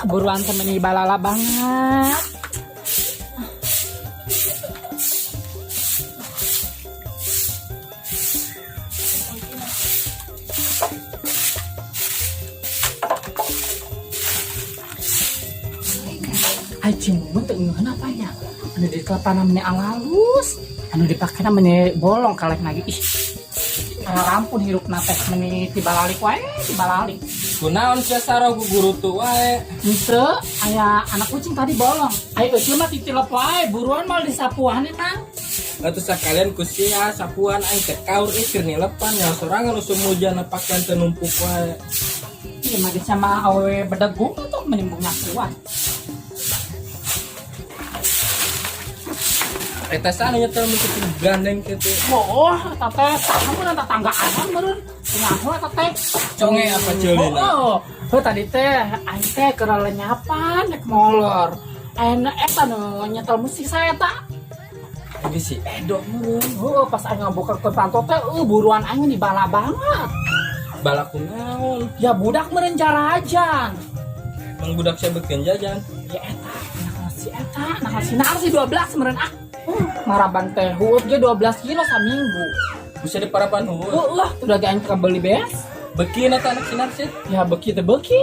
Buruan teh meni balala banget. Ai cimumun teu ngeuheun apanya? Anu di telepana meni alalus, anu dipakena meni bolong kalek lagi. Ih. Rampun hirupna teh meni tibalalik wae, tibalalik. Kunaon sia saro gugurutu wae? Henteu, aya anak kucing tadi bolong. Ayo euceul mah titilep wae, buruan mal disapuan emang. Atuh sakalian ku sia sapuan, aing teh kaur ih keur nilepan nya sorangan usum hujan pakaian teu numpuk wae. Iya mah sama awewe bedegum tuh menimbung nyapuan. Eta sana nyetel musik gandeng kitu. Oh, eta teh saha mun tetanggaan meureun. Nyaho eta teh. Conge apa ceulina? Oh, oh, tadi teh aing teh keur lenyapan nek molor. Ayeuna eta nu nyetel musik saya tak. Ini si Edo meureun. Heeh, pas aing ngabuka ke panto teh buruan aing dibala banget. Bala kunaon? Ya budak meureun jarajan. Mang budak sia beukeun jajan. Ya eta, anak si eta, anak si Narsi 12 meureun ah. Maraban teh huut ge 12 kilo saminggu. Bisa diparapan huut. Heueuh, udah ge aing beli beas. Beuki eta anak si Narsi. Ya beuki teh beuki.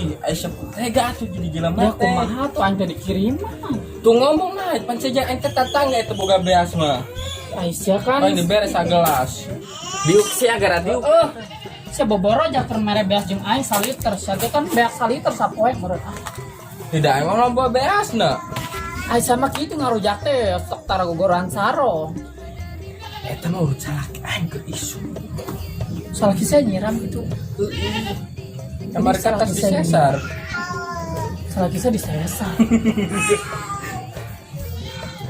Ih, Aisyah tega atuh jadi jelema Ya teh. kumaha tuh aing teh dikiriman. Tuh ngomong mah, pan saja aing teh tetangga eta boga beas mah. Aisyah kan. Paling dibere sagelas. Diuk sia gara diuk. Heeh. Sia boboro aja keur mere beas jeung aing saliter. Sia ge kan beas saliter sapoe meureun ah. Tidak emang loba beasna. Aisyah mah kitu ngarujak teh sok tara gogoran saro. Eta mah urut salaki aing ke isu. Salaki saya nyiram gitu. Heeh. Kamar kertas di sesar. Salaki saya disesar.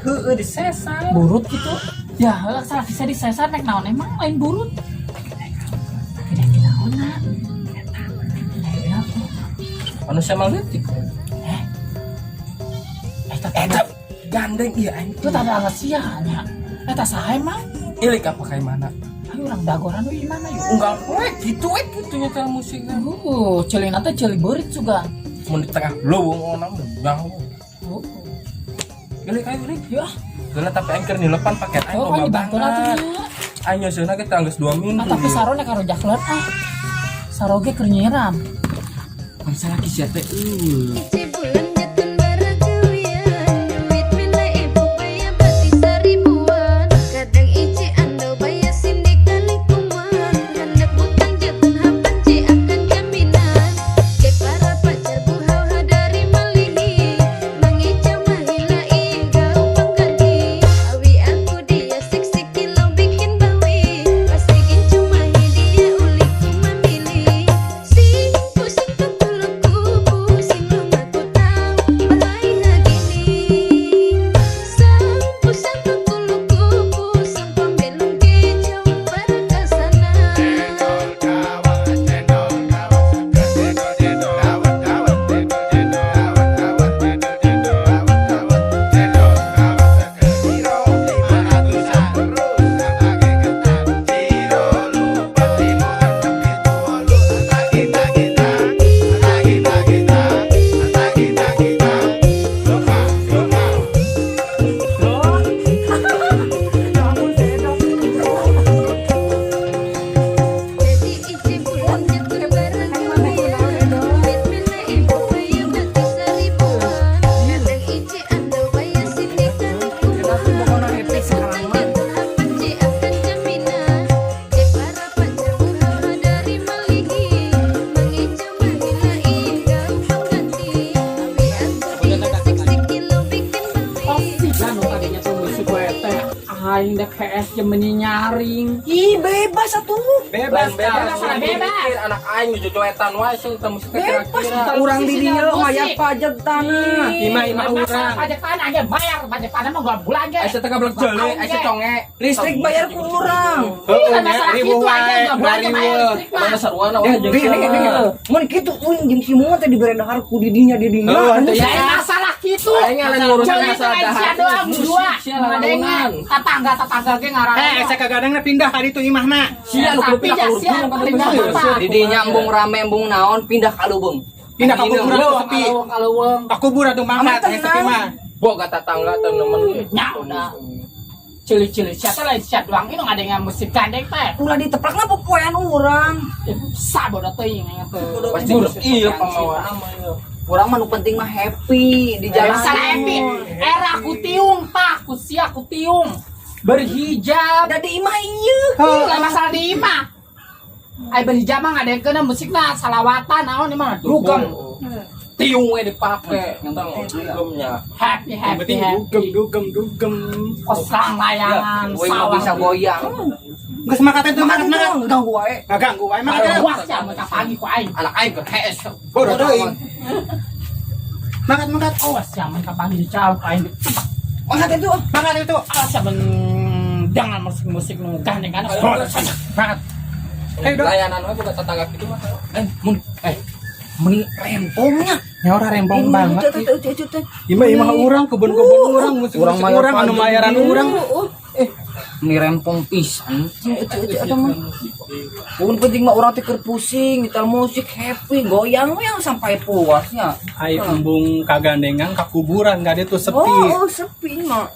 Heeh, di sesar. Burut gitu. Ya, heuh, salaki saya disesar nek naon emang lain burut. Tapi dek naonna. Eta. Eta tuh. Manusia maletik. Eta Eta gandeng ieu aing. Itu tanda alat sia nya. Eta saha emang? Ilik apa kayak mana? Ayo urang dagoran we mana yuk. Unggal poe gitu we kitu nyetel musik. Ceulina teh ceuli beurit juga. Mun di tengah leuweung ona mah jauh. Ilik ayo ilik. Ya. Geula tapi aing keur nilepan paket aing Oh, loba kan dibantu banget. atuh nya. Aing nyeuseuhna ge teh geus 2 minggu. Ah, tapi saro nek karujak leut ah. Saro ge keur nyiram. Pan salaki sia teh eueuh. Ici bulan jatun baragawian, duit mena ibu bayar bati seribuan. Kadang ici ando bayar sini kali kuman, hendak butang jatun hapan ci akan jaminan. Ke para pacar buhau dari malihi, mengicau mahila kau pengganti. Awi aku dia seksi kilo bikin bawi, pasti gincu mahi dia uliku memilih. Sing pusing kepuluku pusing lu aku tahu bahaya gini. Sang pusing kepuluku pusing pembelum kicau berkasana. Cendol dawet, cendol cendol dawet dawet, cendol dawet dawet, cendol dawet dawet, cendol dawet sekilo 500-an terus pakai ketan. Ciro lupa lima enam pitu wolu. Kita kita kita kita kita kita lupa lupa. Ya ampun, Edo. Jadi ici bulan jatun baragawian, duit mena ibu bayar bati seribuan. Kadang ici ando bayar sini kali kuman, hendak butang jatun hapan ci akan jaminan. Ke para pacar buhau dari malihi, mengicau mahila kau pengganti. Awi aku dia seksi kilo bikin Oh, bawi. siga nu tadinya tuh musik we teh. Aing dek PS jeung meni nyaring. Ih, bebas atuh. Bebas, Bebas, bebas, bebas. Anak aing nu jojoetan wae sih teu musik teh Bebas kira-kira. urang di dieu mayar pajak tanah. Imah-imah Bebas, urang. pajak tanah ge bayar, pajak tanah mah gua bulan ge. Aisyah teh gablek jeule, Aisyah conge. Listrik bayar ku urang. Ih, kan masalah kitu aja gua bulan ge bayar listrik mah. Mana saruana wae jeung Ding, ding, ding. Mun kitu uing jeung si Mumun teh dibere dahar ku di dinya di dinya. Heuh, teh Ya masalah kitu. Aing lain ngurusan Jadi masalah lain sia dahar. doang dua. Sia Ngadengan. lalaunan. Tetangga-tetangga ge ngaran. Eh, saya kagadangna pindah ka ditu imahna. Sia nu kudu pindah Tapi ka sia gunung pindah ka apa? Di dinya embung rame embung naon pindah ka leuweung. Pindah ka kuburan tuh sepi. Aleuweung aleuweung. Ka kuburan tuh mangkat Aman, aya sepi mah. Boga tetangga temen. Nya udah. Cili-cili siapa lain siapa doang ini ada yang musik gandeng teh. Ulah diteplakna popoean urang. Sabodo teuing nya teh. Pasti iya pamawana mah ieu. Urang mah nu penting mah happy di jalan. Masalah happy. Era ku tiung tah, ku sia ku tiung. Berhijab. Da di imah ieu. Heuh, lah masalah di imah. Ai berhijab mah ngadengkeun musikna salawatan naon ieu mah dugem. Tiung we dipake. Tentang dugemnya. Happy Yang happy penting dugem happy. dugem dugem. Kosong layangan Woi mah sawah. bisa goyang. Geus mangkat itu Makan mangkat mangkat. tuh ganggu wae. Ngaganggu wae mangkat. Wah, sia mun pagi ku aing. Anak aing keur hees. Bodoh teuing. Mangkat mangkat. Awas sia mun pagi dical ku aing. Mangkat itu. Mangkat itu. Awas sia mun jangan musik-musik nu gandeng kan. Mangkat. Eh, dok. Layanan we boga tetangga kitu mah. Eh, mun eh meni rempongnya. Nya ora rempong banget. Itu itu itu itu. Imah imah urang kebun-kebun urang musik Urang musik urang anu mayaran urang. Eh, meni rempong pisan. Itu itu eta mah. Pun penting mah urang teh keur pusing, nyetel musik happy, goyang we yang sampai puasnya. Ai embung kagandengan ka kuburan gak ada tuh sepi. Oh, oh sepi mah.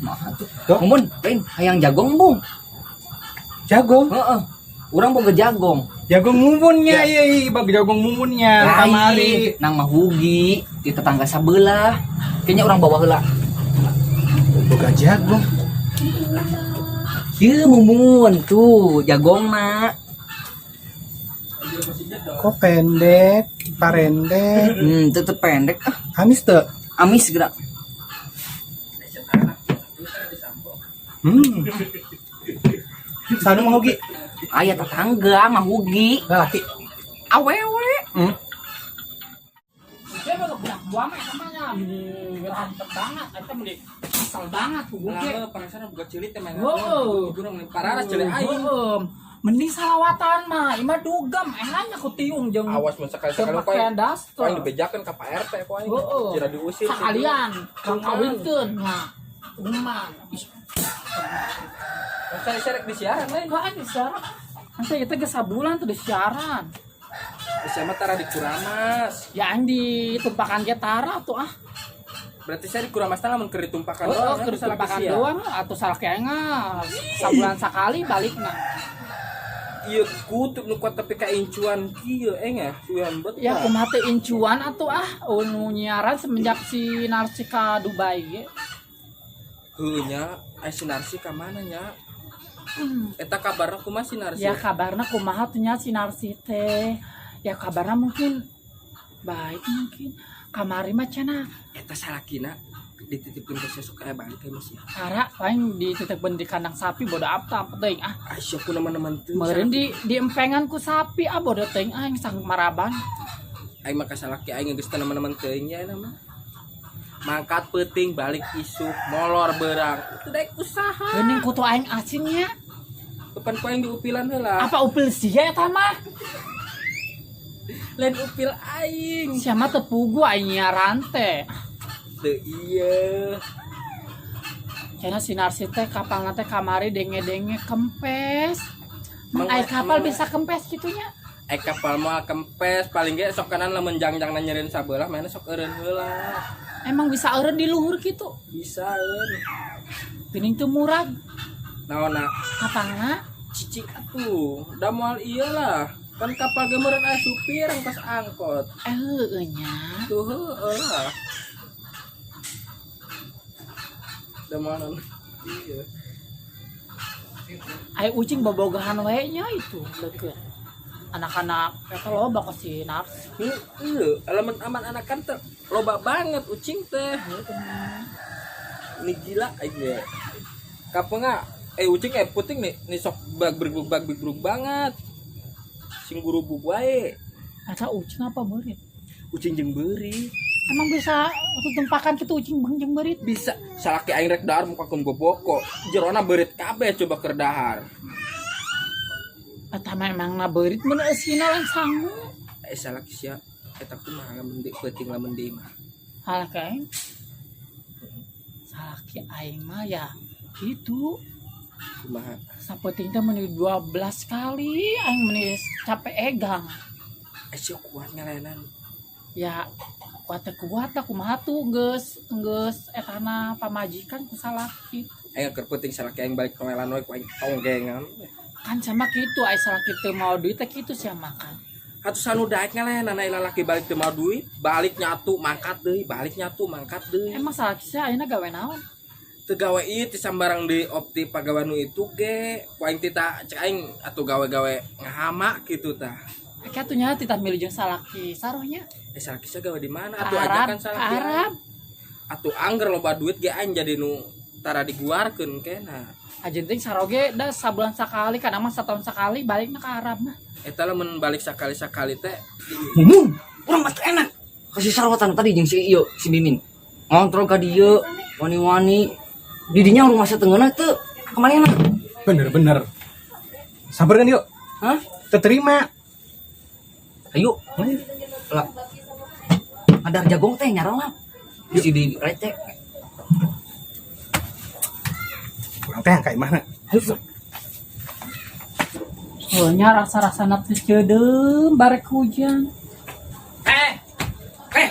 Mah tuh. Dok. Mumun, lain hayang jagong, Bung. Jago. Heeh. Urang boga jagong. Jagung mumunnya iya iya bag jagung mumunnya kamari. Lain, nang mahugi di tetangga sabelah. Kayaknya orang bawa heula. Boga jagung. Ieu mumun tuh jagongna. Kok pendek, parendek, Tetep pendek ah. amis teu? Amis gerak. Sanu mahugi. Aya tetangga mahugi. Lalaki. Awewe. Dia mah budak buah mah eta mah nya meni rantep banget, eta meni kesel banget ku ge. Lah perasaan boga ceulit teh main. Heeh. Urang meni pararas ceulit aing. Heeh. Mending salawatan mah, imah dugem, enaknya ku tiung jeung Awas mun sekali-sekali jeung ku aing. pakaian daster. Ku aing dibejakeun ka Pak RT ku aing. Heeh. Jira diusir. Sakalian, kang kawinkeun nya. Uman. Ih, Saya serek di siaran lain. kok ada siaran? Masa kita geus sabulan tuh di siaran. Siapa tara di Kuramas. Ya aing ditumpakan ge tara tuh ah. Berarti saya di Kuramas teh lamun keur ditumpakan Oh, doang. keur ditumpakan doang atau salah kayak sabulan sakali balikna. Ieu kutub nu kuat tapi ka incuan kieu nya suyan bet. Ya kumaha teh incuan atuh ah nu nyiaran semenjak si Narsi ka Dubai ge. Heuh nya, ai si Narsi ka mana nya? Eta kabarna kumaha si Narsi? Ya kabarna kumaha tuh nya si Narsi teh. Ya kabarna mungkin baik mungkin. Kamari mah cenah Eta salakina dititipkeun ke sesuk aya balik ka masih. tara paling dititipkeun di kandang sapi bodo apa teuing ah. Aisyah ku neman-neman teu. Meureun di empengan ku sapi ah bodo teuing ah yang sang maraban. Aing mah ka salaki aing geus teu neman-neman teuing nya eta mah. Mangkat peuting balik isuk molor beurang. Itu daek usaha. Geuning kutu aing asinnya. Kapan ku aing diupilan heula. Apa upil sia eta mah? Lain upil aing. Sia mah teu pugu aing nyiaran teh. Teu ieu. Cenah si Narsi teh kapalna teh kamari denge-denge kempes. Mang Mang- ai kapal bisa kempes gitunya. Eh kapal moal kempes paling ge sok kanan lamun jangjangna nyeureun sabelah mainna sok eureun heula. Emang bisa eureun di luhur gitu. Bisa eureun. Geuning teu murag Naonna? kapalna. Cicik atuh, da moal ieu lah. Kan kapal ge meureun aya supir angkos angkot. Eh heueuh nya. Tuh heueuh lah. Da moal naon. Iya. Ai ucing bobogohan we nya itu leukeut. Anak-anak eta loba ka si Narsi. Heeh, lamun aman anakan teh loba banget ucing teh. Ini gila aing ge. Kapenga ucing puting nih, nih sok bag bergbug bag bergbug banget. Sing gurubug wae. Eta ucing apa beurit? Ucing jeung beurit. Emang bisa tutumpakan kitu ucing beung jeung beurit? Bisa salaki aing rek dahar muka boboko. Jerona beurit kabeh coba keur dahar. Eta mah emang na beurit mun eusina lain sangu. Salaki sia eta kumaha lamun di peuting lamun di imah. Salaki aing. Salaki aing mah ya gitu. Kumaha? Sapenting teh meuni 12 kali aing meuni capek egang. Sia kuat ngalayanan. Ya kuat teh kuat lah, kumaha tuh geus geus etana pamajikan ku salaki. Aing keur penting salaki aing balik kawelan we ku aing tonggengan. Kan sama kitu, ai salaki teu mau duit teh kitu sia makan. Atuh sanu daek ngalayanan ai lalaki balik teu mau duit, balik nyatu mangkat deui, balik nyatu mangkat deui. Emang salaki sia ayeuna gawe naon? Teu gawe ieu ti sambarang di opti pagawe nu itu ge, ku aing tita cek aing atuh gawe-gawe ngahama kitu tah. Kayak atuh nya titah milih jeung salaki sarohnya. Eh, salaki sia gawe di mana? Ke Atuh Arab, ajakan ke salaki aing. Arab. Atuh angger loba duit ge aing jadi nu tara diguarkeun kena. Ajen ting saroge da sabulan sakali, kadang mah satahun sakali balikna ke Arab mah. Eta lamun balik sakali-sakali teh. Mumun, urang mah teu enak. Kasih sarwatan tadi jeung si ieu, si Mimin. Ngontrol ka dieu, wani-wani. Didinya rumah satengeuna teu. Kemana? Bener-bener. Sabar kan yuk. Hah? Terterima. Ayo. Lah. Ada jagong teh nyarolap. Bisi di recek. Kurang teh kayak mana? Ayo. Sok. Oh, nya rasa-rasana teh ceudeum barek hujan. Eh. Eh.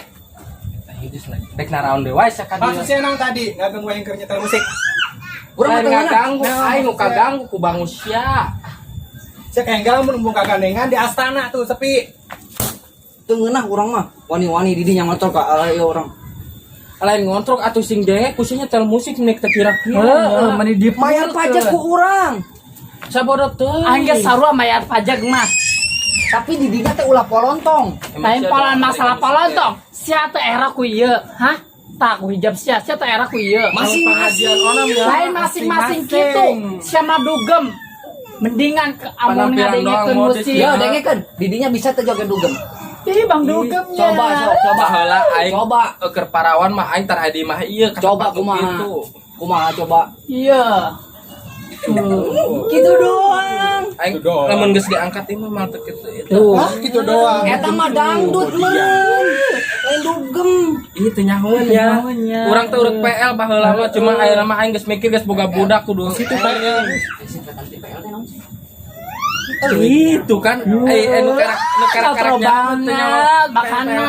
Rek naraon deui wae sia ka dieu. Maksudnya nang tadi ngaganggu aing keur nyetel musik. Urang mah Lain teu ngeunah. ngaganggu, aing nu kaganggu ku bangun sia. Saya kayak enggak mun embung kagandengan di astana tuh sepi. Teu ngeunah urang mah. Wani-wani didinya ngontrol ka ala ieu urang. Lain ngontrok atuh sing deui kusinya nyetel musik nek teu kira-kira. Heeh, meni di Bayar pajak ku urang. Sabodo teuing. Aing ge sarua bayar pajak mah. Tapi didinya teh ulah polontong. Lain polan masalah polontong. Sia teh era ku ieu, hah? Tak ku hijab sia, sia teh era ku ieu. Masing-masing. Lain masing-masing kitu. Sia mah dugem. Mendingan ke amun Penampilan doang ngadengekeun modis musik. Ya dengekeun, didinya bisa teh joget dugem. Ih, Bang dugemnya. Coba sok, coba. Baheula aing Coba. keur parawan mah aing tar aya di imah ieu ka Coba tempat nu kumaha. kitu. Kumaha coba. Iya. Tuh. Gitu doang. Aing Gitu doang. lamun geus diangkat ieu mah mah teu kitu eta. Tuh. Hah, gitu doang. Eta mah dangdut meureun. Lain dugem. Ih teu nyahoeun ya. Teu nyahoeun nya. Urang teh urang PL baheula mah, cuma ayeuna mah aing geus mikir geus boga budak kudu. Itu PL. Itu kan eh nu karak nu karak-karak Katro banget, makana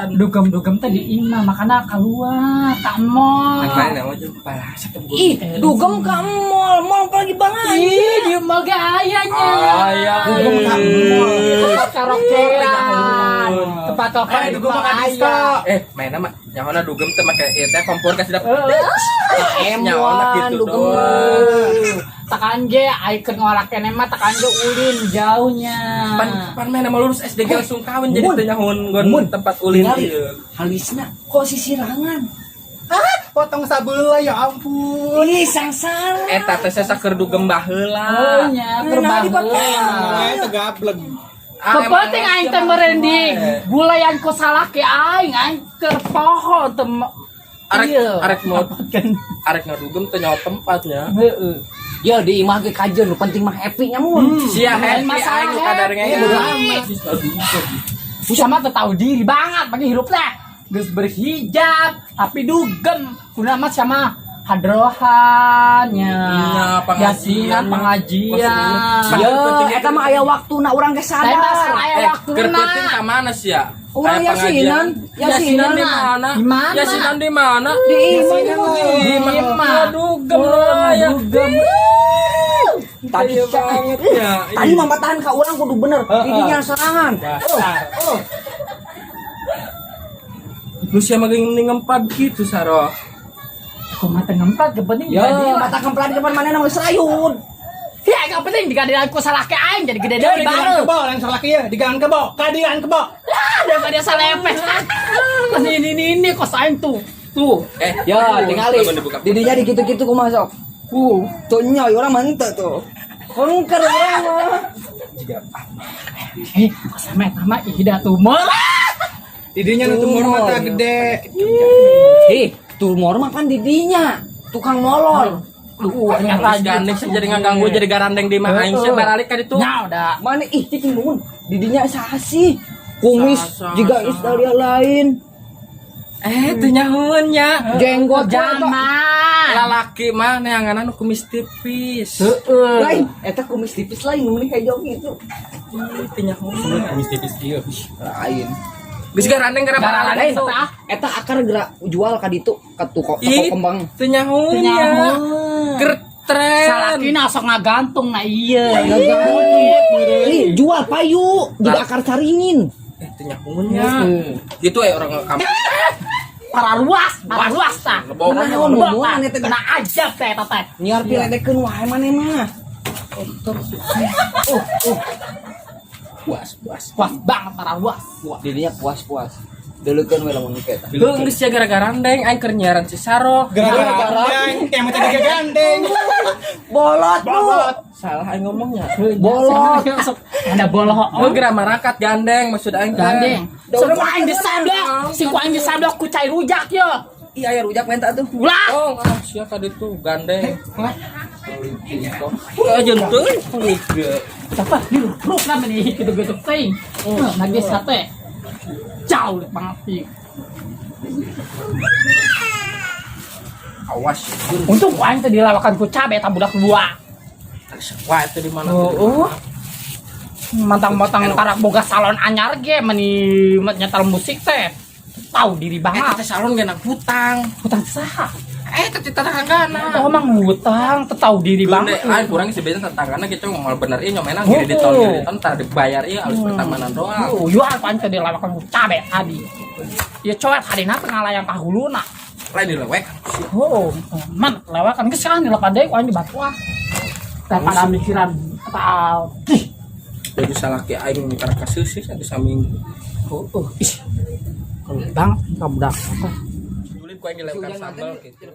dugem-dugem teh di imah, makana keluar ka mall. Mana mah jeung palasa teh. Ih, dugem ka mall, mall apalagi balanja. Ih, di mall ge aya nya. Aya. Dugem ka mall. Tempat karaokean, tempat karaokean Eh, di dugem mall mah ka aya. disco. Eh, mainna mah nyahoana dugem teh make ieu teh kompor ka sedap. Nyahoana Emuan kitu dugem. doang. Tekan ge ai keur ngolak keneh mah tekan ge ulin jauhnya. Pan pan mainna mah lulus SD ge langsung kawin jadi Mun. teu nyahoan gon Mun. tempat ulin Tingali, ieu. halisna kok sisirangan. Ah, potong sabeula ya ampun. Ih, sangsara. Eta teh sesa keur dugem baheula. Oh nya keur Nah, baheula. Namanya tegableng. Ah, Kepenting emang aing teh merending. Gulayan ku salaki aing, aing keur poho teu Arek Iya. arek mau arek ngadugem teu nyaho tempatnya. Heeh. Ya di imah ge kajeun, nu penting mah happy nya mun. Sia Lain happy masalah aing nu kadar happy. bodo amat. Sama teu tahu diri banget bagi hirup teh. Geus berhijab tapi dugem. Kuna mah sama hadrohannya. Iya, pengajian. Yasinan pengajian. Ya, eta mah aya waktuna urang ge Lain sadar. masalah aya Eh, keur waktuna. penting ka mana sia? Urang Aya pengajian. yasinan, Yasinan di yasinan. mana? Di mana? Yasinan di mana? Di imah nya mun. Di imah. Dugem lah ya. Dugem. Tadi Iya banget ya. Tadi mah tahan ka urang kudu bener. Didinya serangan. Dasar. Oh, Lu sia mah geuning ngempad gitu saro. Kumaha teu ngempat ge penting ya, jadi mata kemplan depan mana nang geus rayun. Ya gak penting dikadiran ku salaki aing jadi gede Ya, deui digalan baru. kebo, langsung laki ya, digalan kebo, kadiran kebo. Lah, daripada salepet. Pas ini kos aing tuh. Tuh. Eh, Ya, tingali. Lamun dibuka. Didinya dikitu-kitu kumaha sok. Tuh nyoy urang mah henteu tuh. Kongker urang mah. Eh, kos sama eta mah ih da tumor. Didinya nu tumor mata gede. Hih, tumor mah pan didinya. Tukang molor. Duh, Geus gandeng sih jadi ngaganggu jadi garandeng di mah aing sia baralik ka ditu. Nya udah. Mana ih cicing nuhun. Didinya saha sih? Kumis Sa- sa- jiga sa. Italia lain. Eh, teu nyahoeun nya. Jenggot Zaman. Lalaki mah neanganan nu kumis tipis. Heeh. Lain, eta kumis tipis lain nu meni hejo gitu. Ih, teu nyaho. Amis tipis ieu. Lain. Geus garandeng gara Gara Lain, teh, ah. eta akar gerak jual ka ditu ka toko toko Ih, kembang. teu nyaho Teu nya. nyaho. Keur tren. Salakina sok ngagantung na iya. Ih, jual payu juga akar caringin. Eh, teu nyaho nya. Gitu eh orang kampung. Para luas tah. Lebok. Naon ngomong eta teh. Kena ajab teh eta teh. Nyiar piledekeun wae maneh mah. Puas, puas. Puas banget para luas. Didinya puas-puas. Deulekeun we lamun ke eta. Heuh, geus sia gara gandeng aing keur nyiaran si Saro. Gara-gara gandeng, kayak mau tadi gandeng. Bolot, Bu. Salah aing ngomongnya. Bolot. Ada bolot. Oh, geura marakat gandeng maksud aing teh. Gandeng. Si ku aing disablok, si ku aing disablok ku cai rujak yo. Ih, aya rujak menta tuh. Ulah. Oh, ah, sia tadi tuh gandeng. Hah? Aja teuing. Siapa? Diruk lah meni gitu-gitu ting. Nagis sate. Jauh banget sih. Awas. Untung ku aing teh dilawakan ku cabe eta budak dua. Wah, itu di mana? Oh, oh. Mantang-mantang karak boga salon anyar ge meni nyetel musik teh. Tahu diri Eta banget. teh salon ge nang hutang. Hutang saha? Eh, teh tetanggana. Oh, emang hutang, teu tahu diri Banget. banget. Aing kurang sih biasa tetanggana gitu ngomong bener ieu nyomenang gini di tol gini entar dibayar ieu alus pertamanan doang. Oh, yo apaan teh dilawakan ku cabe tadi. Ya coet hadina teh ngalayang ka huluna. Lain dilewek. Oh, man, lewakan geus kan dilepas deui ku aing dibatuan. Teh pada mikiran eta ih, Baju salaki aing mikir kasus sih satu saminggu. oh, oh, ih. Kalau bang, ka budak. Julid ku aing dilewekan sambal gitu.